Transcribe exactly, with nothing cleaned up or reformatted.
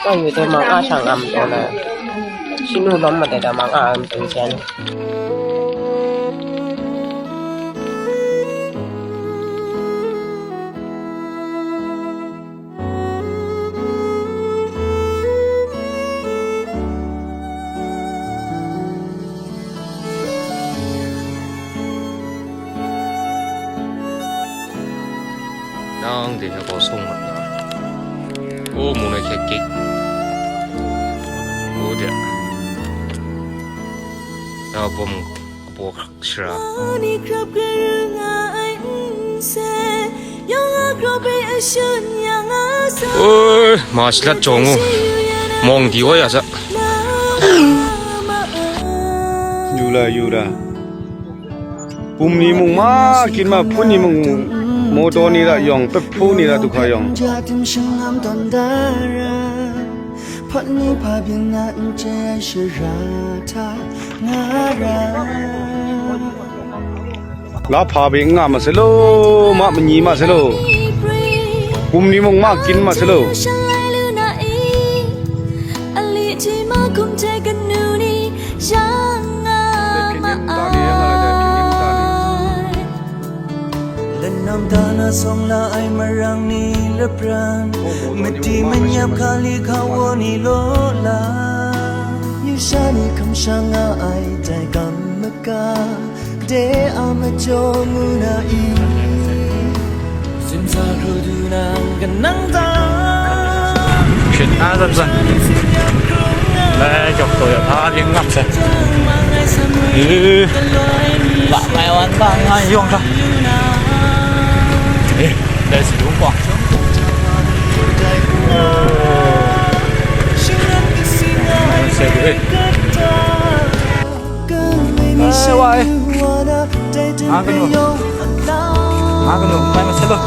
Kawng yu hte mang a shang a matu na, shinu lawm ma dai da mang a a matu sha ni. Nang de hpe kau sung mat na, o mu na hkye kyik, o de, ya bawm kabaw hkrak shara. Ni krap karu nga ai nse, yawng a kraw hpe a shun yang a sa. Oi, ma shalat jawng u, mawng di wa ya sa. Yu la, yu la. Bum ni mung ma, kin ma, hpun ni mung, mawtaw ni hta yawng, pehpu ni hta du hka yawng. Hpat ni hpa byin na n chye ai shara hta nga ra. La hpa byin n nga ma sai lo, ma manyi ma sai lo. Bum ni mung ma kin ma sai lo. Shalai lu na i, ali ji ma kum te kanu ni, yang nga ma ai. Lanam da na sawng la ai marang ni lapran, madi manyap hkali hkawa ni law la. Yu sha ni hkam sha nga ai dai kam maka, de a majaw ngu na i. Simsa hkru du nang kanang ta. Shit, ah, zan, zan. Lai, jok to ya, ah, ling ngam se. Eh, la mai wan ba ngai yong ta. Eh, dai si dung kwang. Eh, wa, eh. Nga kanu. Nga kanu, mai ma se lo.